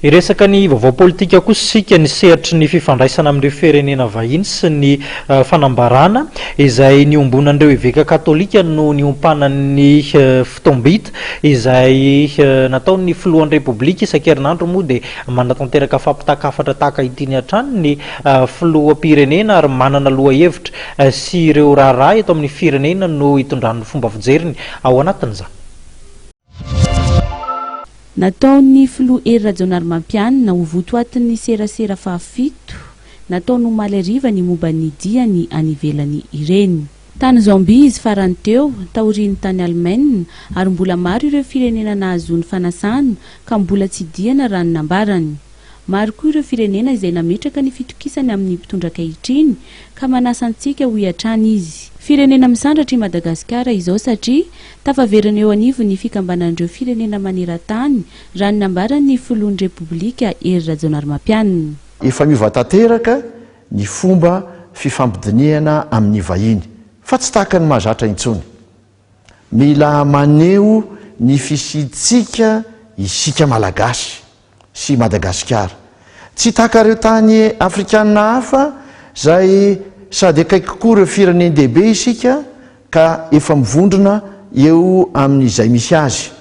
Hiresaka ny vaovao politika kosa isika, ny sehatry ny fifandraisana amin'ireo firenena vahiny sy ny fanambarana izay niombonan'ireo eveka katolika no niompanan'ny fotoam-bita izay nataon'ny filohan'ny Repoblika isan-kerinandro moa dia manatanteraka fampitan-kafatra tahaka itiny hatrany ny filoham-pirenena ary manana lohahevitra sy ireo raharaha eto amin'ny firenena no hitondrany ny fomba fijeriny ao anatin'izany. Nataon'ny filoha Hery Rajaonarimampianina ho votoatin'ny serasera fahafito nataony omaly hariva ny momba ny diany any ivelany ireny. Tany Zambie izy farany teo, taorian'ny tany Alemaina, ary mbola maro ireo firenena nahazoany fanasana ka mbola tsy diana raha ny nambarany. Maro koa ireo firenena izay nametraka ny fitokisany amin'ny mpitondra ankehitriny ka manasa antsika hoy hatrany izy. Firenena misandratra i Madagasikara izao satria tafaverina eo anivon'ny fikambanan'ireo firenena maneran-tany raha ny nambaran'ny filohan'ny Repoblika Hery Rajaonarimampianina. Efa miova tanteraka ny fomba fifampidinihana amin'ny vahiny fa tsy tahaka ny mahazatra intsony. Mila maneho ny fisiantsika isika Malagasy sy Madagasikara. Tsy tahaka ireo tany Afrikana hafa izay sady akaiky kokoa ireo firenen-dehibe isika ka efa mivondrona eo amin'izay misy azy.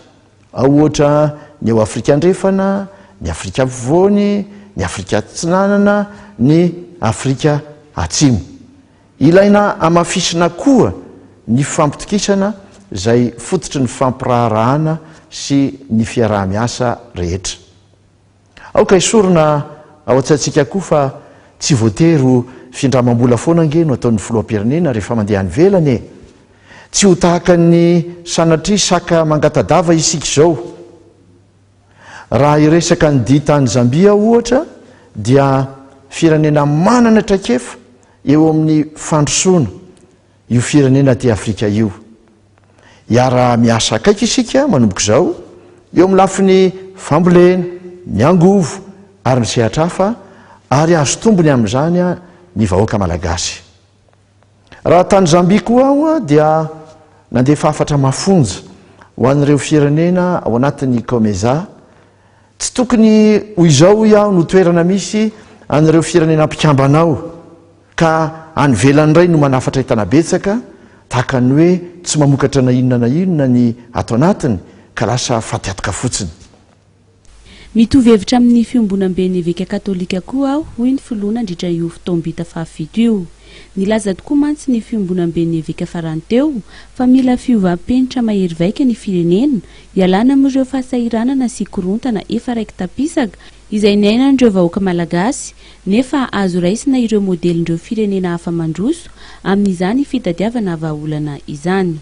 Ao ohatra ny ao Afrika Andrefana, ny Afrika Afovoany, ny Afrika Atsinanana, ny Afrika Atsimo. Ilaina hamafisina koa ny fifampitokisana izay fototry ny fampiraharahana sy ny fiaraha-miasa rehetra. Aoka esorina ao an-tsaintsika koa fa tsy voatery ho findramam-bola foana ange no ataon'ny filoham-pirenena rehefa mandeha any ivelany e! Tsy ho tahaka ny sanatria saka mangata-dava isika izao. Raha hiresaka ny dihy tany Zambia aho ohatra dia firenena manana traikefa eo amin'ny fandrosoana io firenena aty Afrika io. Hiara-miasa akaiky isika manomboka izao eo amin'ny lafiny fambolena, ny angovo ary ny sehatra hafa ary hahazo tombony amin'izany ny vahoaka malagasy. Raha tany Zambia koa aho dia nandefa hafatra mafonja ho an'ireo firenena ao anatin'ny Comesa. Tsy tokony ho izao hoy aho no toerana misy an'ireo firenena mpikambana ao ka any ivelany indray no manafatra entana betsaka tahaka ny hoe tsy mamokatra na inona na inona ny ato anatiny ka lasa fatiantoka fotsiny. Mitovy hevitra amin'ny Fiombonamben'ny Eveka Katolika koa aho, hoy ny filoha nandritra io fotoam-bita fahafito io. Nilaza tokoa mantsy ny Fiombonamben'ny Eveka farany teo fa mila fiovam-penitra mahery vaika ny firenena hialana amin'ireo fahasahiranana sy korontana efa raiki-tapisaka izay niainan'ireo vahoaka malagasy nefa azo raisina ireo modelin'ireo firenena hafa mandroso amin'izany fitadiavana vahaolana izany.